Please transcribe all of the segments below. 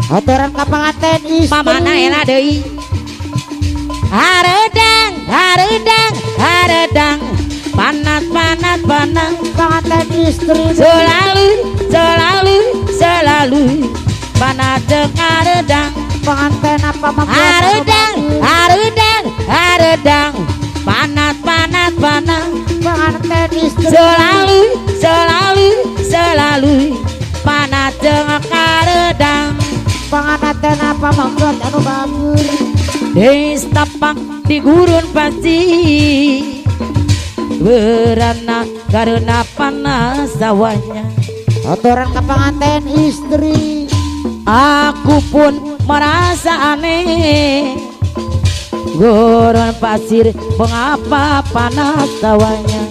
Aturan ka panganten istri. Mamana era deui. Hareudang, hareudang, hareudang. Panas, panas, panas. Panganten istri. Selalu, selalu, selalu. Panas jeung hareudang. Panganten apa membuat Hareudang, hareudang, hareudang. Panas, panas, panas. Panganten istri. Selalu, selalu, selalu. Panas jeung hareudang. Panganten apa membuat anu bagus. Destapak di gurun pasir beranak karena panas sawahnya. Aturan ka panganten istri. Aku pun merasa aneh. Gurun pasir mengapa panas sawahnya.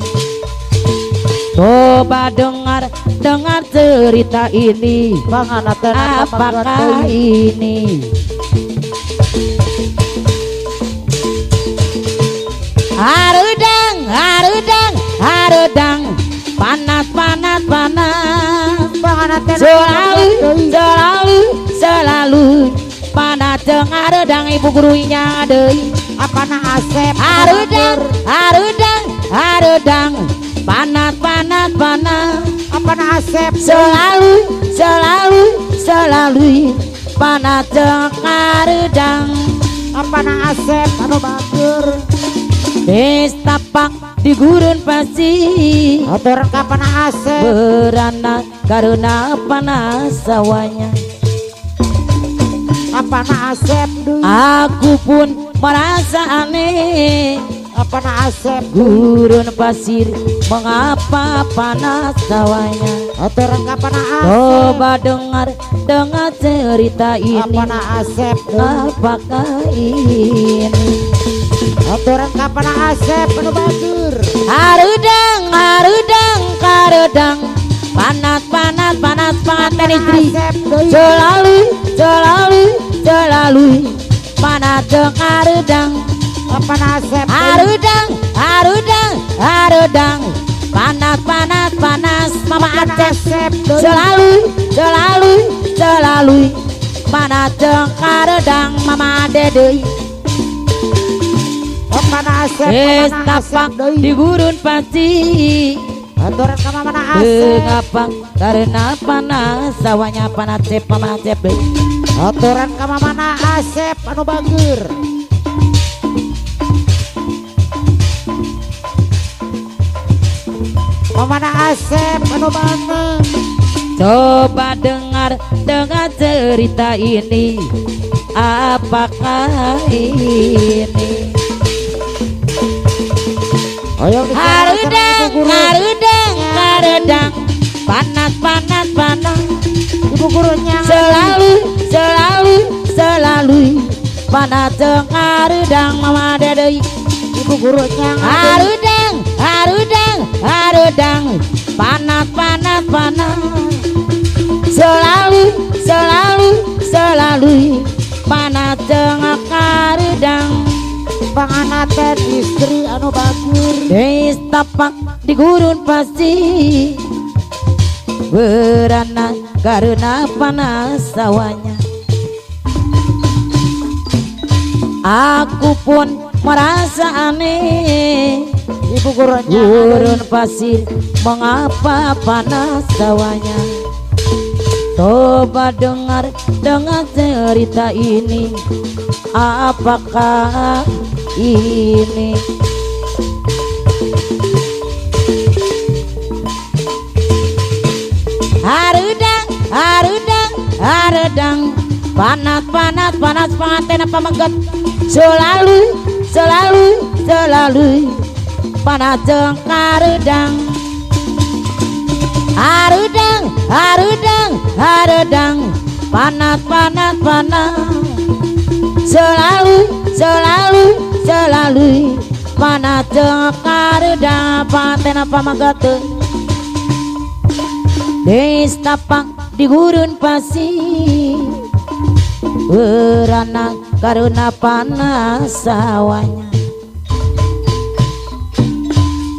Coba dengar, dengar cerita ini. Panganten apa membuat Apakah deui. ini? Hareudang, hareudang, hareudang. Panas, panas, panas. Panganten apa Selalu, membuat deui. selalu, selalu. Panas jeung hareudang ibu gurunya deui. Apana Asep. Hareudang, hareudang, hareudang. Panas, panas, panas. Apana Asep. Selalu, selalu, selalu. Panas jeung hareudang. Apana Asep anu bager. Destapak di gurun pasir Aturan ka apana Asep. beranak karena panas sawahnya. Apana Asep deui. Aku pun merasa aneh. Apana Asep. Gurun pasir mengapa panas sawahnya. Aturan ka apana Asep. Coba dengar, dengar cerita ini. Apana Asep deui. Apakah ini? Aturan ka apana Asep anu bager. Hareudang, hareudang, hareudang. Panas, panas, panas panganten istri. Asep deui. Selalu, selalu, selalu. Panas jeung hareudang. Apana Asep deui. Hareudang, hareudang, hareudang. Panas, panas, panas Mama Apana Aceh. Asep deui. Selalu, selalu, selalu. Panas jeung hareudang Mama Ade deui. Apana Asep. Apana Asep Estapak deui. di gurun pasir. Aturan ka mamana Asep. Mengapa? Karena panas sawahnya panas cep mama cep deui. Aturan ka mamana Asep anu bager. Mamana Asep anu mana. Coba dengar, dengar cerita ini. Apakah ini? Ayo Hareudang, hareudang, hareudang. Panas, panas, panas. Ibu gurunya. Selalu, selalu, selalu. Panas jeung hareudang Mama Dede. Ibu gurunya. Hareudang, hareudang, hareudang. Panas, panas, panas. Selalu, selalu, selalu. Panas jeung hareudang. Panganten istri anu bager. Destapak di gurun pasir beranak karena panas sawahnya. Aku pun merasa aneh. Ibu gurunya. Gurun pasir mengapa panas sawahnya. Coba dengar, dengar cerita ini. Apakah ini? Hareudang, hareudang, hareudang. Panas, panas, panas panganten apa meget. Selalu, selalu, selalu. Panas jeung hareudang. Hareudang, hareudang, hareudang. Panas, panas, panas. Selalu, selalu, selalu. Panas jeung hareudang panganten apa meget. Destapak di gurun pasir beranak karena panas sawahnya.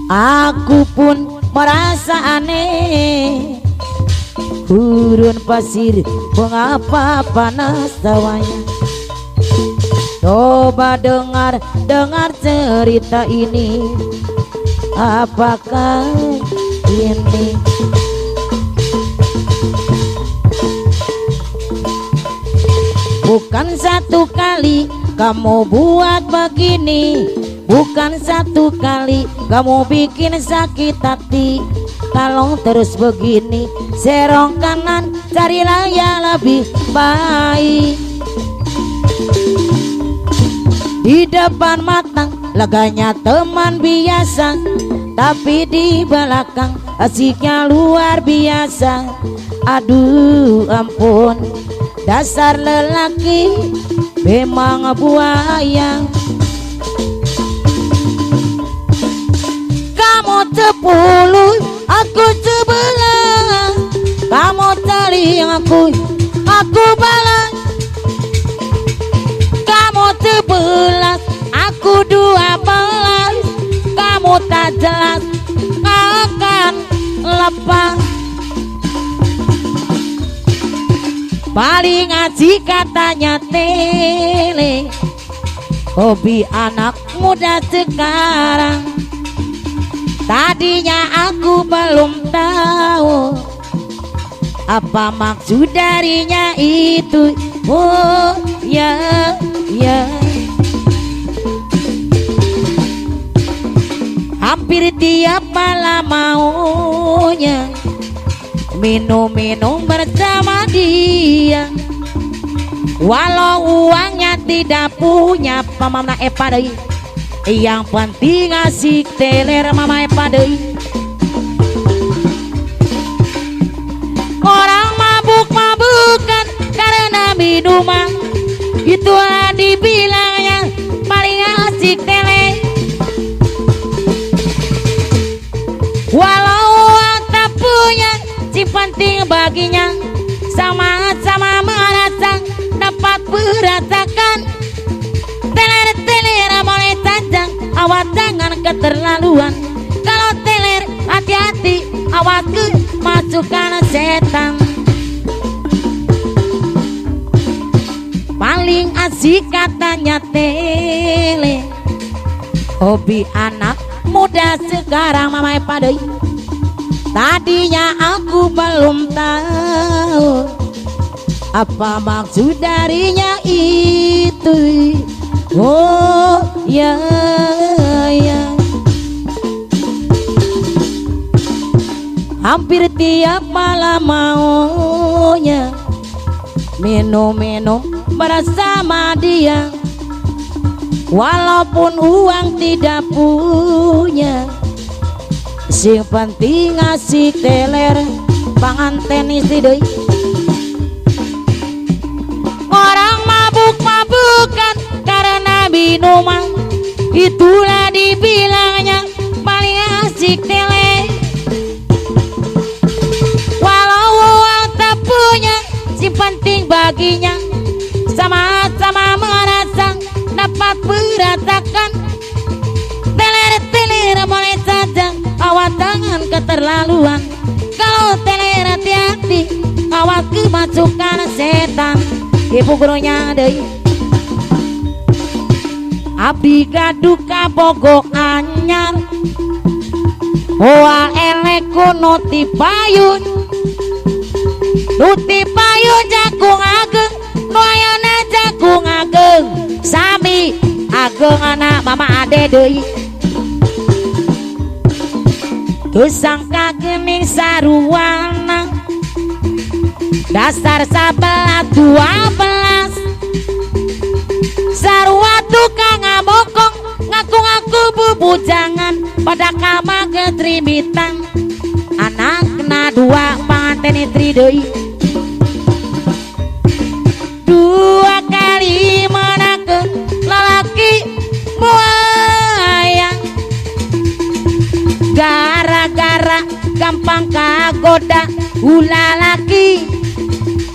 Aku pun merasa aneh. Gurun pasir mengapa panas tawanya. Coba dengar, dengar cerita ini. Apakah ini? Bukan satu kali kamu buat begini, bukan satu kali kamu bikin sakit hati. Kalau terus begini, serong kanan carilah yang lebih baik. Di depan mata laganya teman biasa, tapi di belakang asiknya luar biasa. Aduh ampun, dasar lelaki memang buaya. Kamu 10, aku 11. Kamu cari aku, aku balas. Kamu 11, aku 12. Kamu tak jelas, akan lepas. Paling asik katanya tele, hobi anak muda sekarang. Tadinya aku belum tahu apa maksud darinya itu. Oh ya ya. Hampir tiap malam maunya minum-minum bersama dia. Walau uangnya tidak punya, pamamna epa deui. Yang penting asik teler mama epa deui. Orang mabuk-mabukan karena minuman, itulah dibilangnya paling asik tele. Walau uang tak punya, si penting baginya sama-sama merasa dapat merasakan. Teler-teler boleh saja, awas jangan keterlaluan. Kalau teler hati-hati, awas kemasukan setan. Paling asik katanya tele, hobi anak muda sekarang mama epa deui. Tadinya aku belum tahu apa maksud darinya itu. Oh ya ya. Hampir tiap malam maunya minum-minum bersama dia. Walaupun uang tidak punya, sing penting asik teler panganten istri deui. Orang mabuk-mabukan karena minuman, itulah dibilangnya paling asik tele. Walau uang tak punya, sing penting baginya sama-sama merasa dapat merasakan. Teler-teler boleh saja, awas jangan keterlaluan. Kalau teler hati-hati, awas kemasukan setan. Ibu gurunya deui. Abdi gaduh kabogo anyar, hoa elek kuno tipayun. Nu tipayun jagung ageng, nu ayana jagung ageng. Sami ageng anak mama ade deui. Teu sangka geuning saruana, dasar sabelah 12. Sarua tukang ngabokong, ngaku-ngaku bubujangan, pada kama ketrimitan. Anakna dua panganten istri deui. Dua kali menakeun lalaki buaya, gara-gara gampang kagoda ulah laki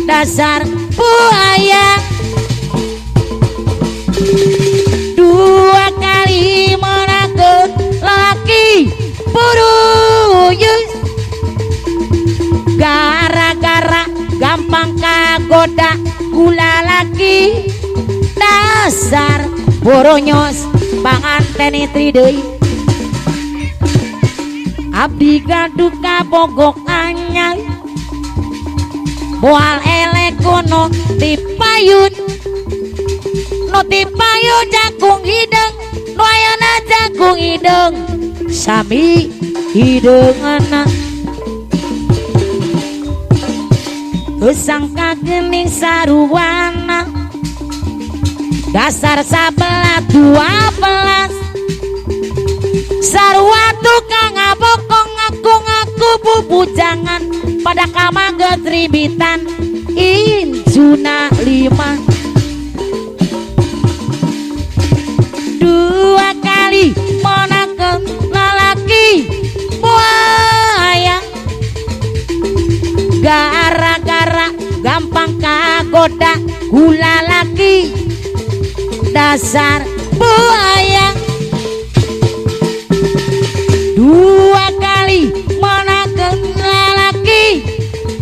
dasar buaya. Dua kali menakeun laki puruyus, gara-gara Gampang kagoda gula laki, dasar boronyos panganten istri deui. Abdi gaduh kabogok anyar, moal eleh kono tipayun, nu tipayun jagung hideung, nu ayeuna jagung hideung sami hideungeunna. Sangka gening saruwana, dasar sabelah 12, sarua tukang ngabokong ngaku-ngaku bubujangan, pada kamangget ribitan injuna 5. 2 kali menaken lalaki buaya, gara-gara gampang kagoda gula laki, dasar buaya. 2 kali menaken lalaki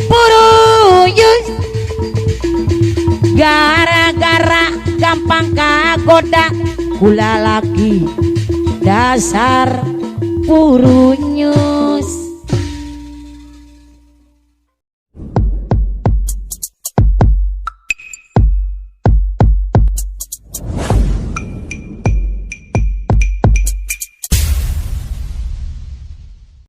puruyus, gara-gara gampang kagoda gula laki, dasar purunyus.